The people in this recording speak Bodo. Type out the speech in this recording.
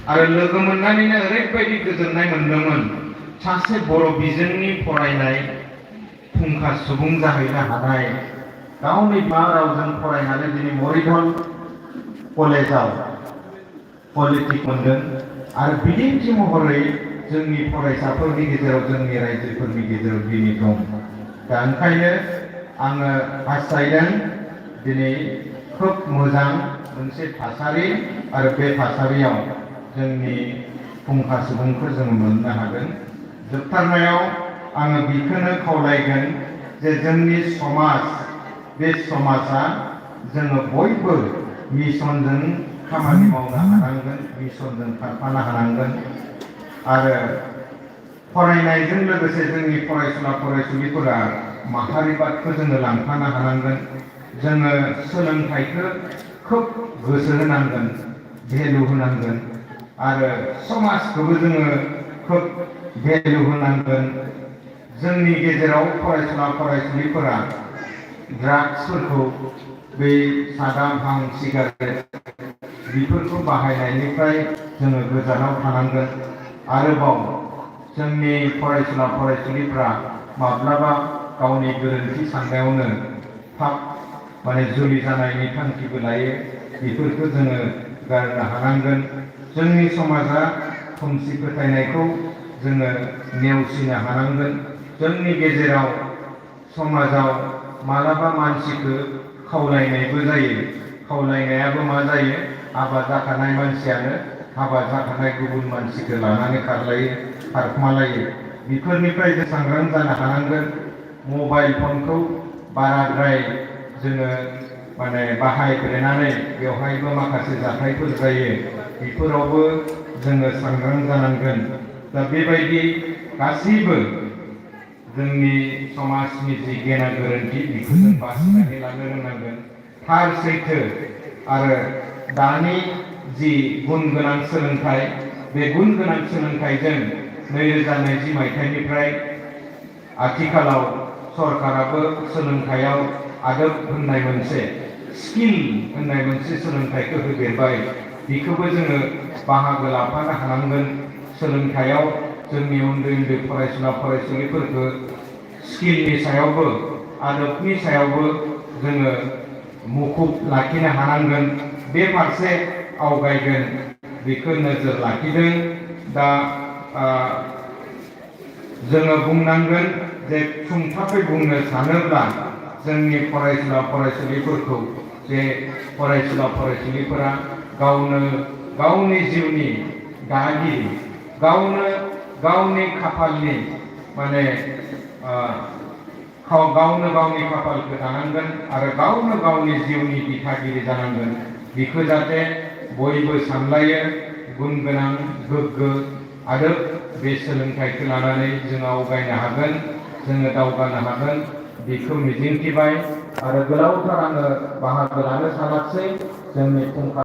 आरो लोगो मोननानैनो ओरैबायदि गोजोननाय मोनदोंमोन सासे बर' बिजोंनि फरायनाय फुंखा सुबुं जाहैनो हानाय गावनि बिमा रावजों फरायनानै दिनै मरिधल कलेजाव पलिटिक्स मोनदों आरो बिदिन्थि महरै जोंनि फरायसाफोरनि गेजेराव जोंनि रायजोफोरनि गेजेराव दिनै दं। दा ओंखायनो आङो हास्थायदों दिनै खोब मोजां मोनसे थासारि आरो बे थासारियाव जोंनि फुंखा सुबुंखौ जों मोननो हागोन। जोबथारनायाव आङो बेखौनो खावलायगोन जे जोंनि समाज बे समाजा जोङो बयबो मिशनजों खामानि मावनो हानांगोन, मिशनजों खारफानो हानांगोन आरो फरायनायजों लोगोसे जोंनि फरायसुला फरायसुलिफोरा माहारिबादखौ जोङो लांफानो हानांगोन। जोङो सोलोंथाइखौ खोब गोसो होनांगोन, भेलु होनांगोन आरो समाजखौबो जोङो खोब भेलु होनांगोन। जोंनि गेजेराव फरायसुला फरायसुलिफोरा ड्राग्सफोरखौ बे सादा भां सिगारेट बेफोरखौ बाहायनायनिफ्राय जोङो गोजानाव थानांगोन। आरोबाव जोंनि फरायसुला फरायसुलिफ्रा माब्लाबा गावनि गोरोन्थि साननायावनो थाब जुलि जानायनि थांखिबो लायो, बेफोरखौ जोङो गारनो हानांगोन। जोंनि समाजा खोमसि फोथायनायखौ जोङो नेवसिनो हानांगोन। जोंनि गेजेराव समाजाव मालाबा मानसिखौ खावलायनायबो जायो। खावलायनायाबो मा जायो? हाबा जाखानाय मानसियानो हाबा जाखानाय गुबुन मानसिखौ लानानै खारखोमालायो। बेफोरनिफ्राय जों सांग्रां जानो हानांगोन। मबाइल फनखौ बाराद्राय जोङो बाहायब्रेनानै बेवहायबो माखासे जाथायफोर जायो, बेफोरावबो जोङो सांग्रां जानांगोन। दा बेबायदि गासैबो जोंनि समाजनि जि गेना गोरोन्थि बेखौ जों बासिनानै लानो रोंनांगोन। थार सैथो आरो दानि जि गुन गोनां सोलोंथाइ, बे गुन गोनां सोलोंथाइजों 2020 मायथाइनिफ्राय आथिखालाव सरकाराबो सोलोंथाइयाव आदब होननाय मोनसे स्किल होननाय मोनसे सोलोंथाइखौ होदेरबाय। बेखौबो जोङो बाहागो लाफानो हानांगोन। सोलोंथाइयाव जोंनि उन्दै उन्दै फरायसुला फरायसुलिफोरखौ स्किलनि सायावबो आदबनि सायावबो जोङो मुखुब लाखिनो हानांगोन। बे फारसे आवगायगोन बेखौ नोजोर लाखिदों। दा जोङो बुंनांगोन जे सुंथाबै बुंनो सानोब्ला जोंनि फरायसुला फरायसुलिफोरखौ जे फरायसुला फरायसुलिफोरा गावनो गावनि जिउनि दागिरि, गावनो गावनि खाफालनि गावनो गावनि खाफालखौ दानांगोन आरो गावनो गावनि जिउनि दिथागिरि जानांगोन। बेखौ जाहाथे बयबो सानलायो, गुन गोनां गोग्गो आरो बे सोलोंथाइखौ लानानै जों आवगायनो हागोन, जोङो दावगानो हागोन, बेखौ मिजिंथिबाय। आरो गोलावथार आङो बाहागो लानो सानाखिसै जोंनि फुंखा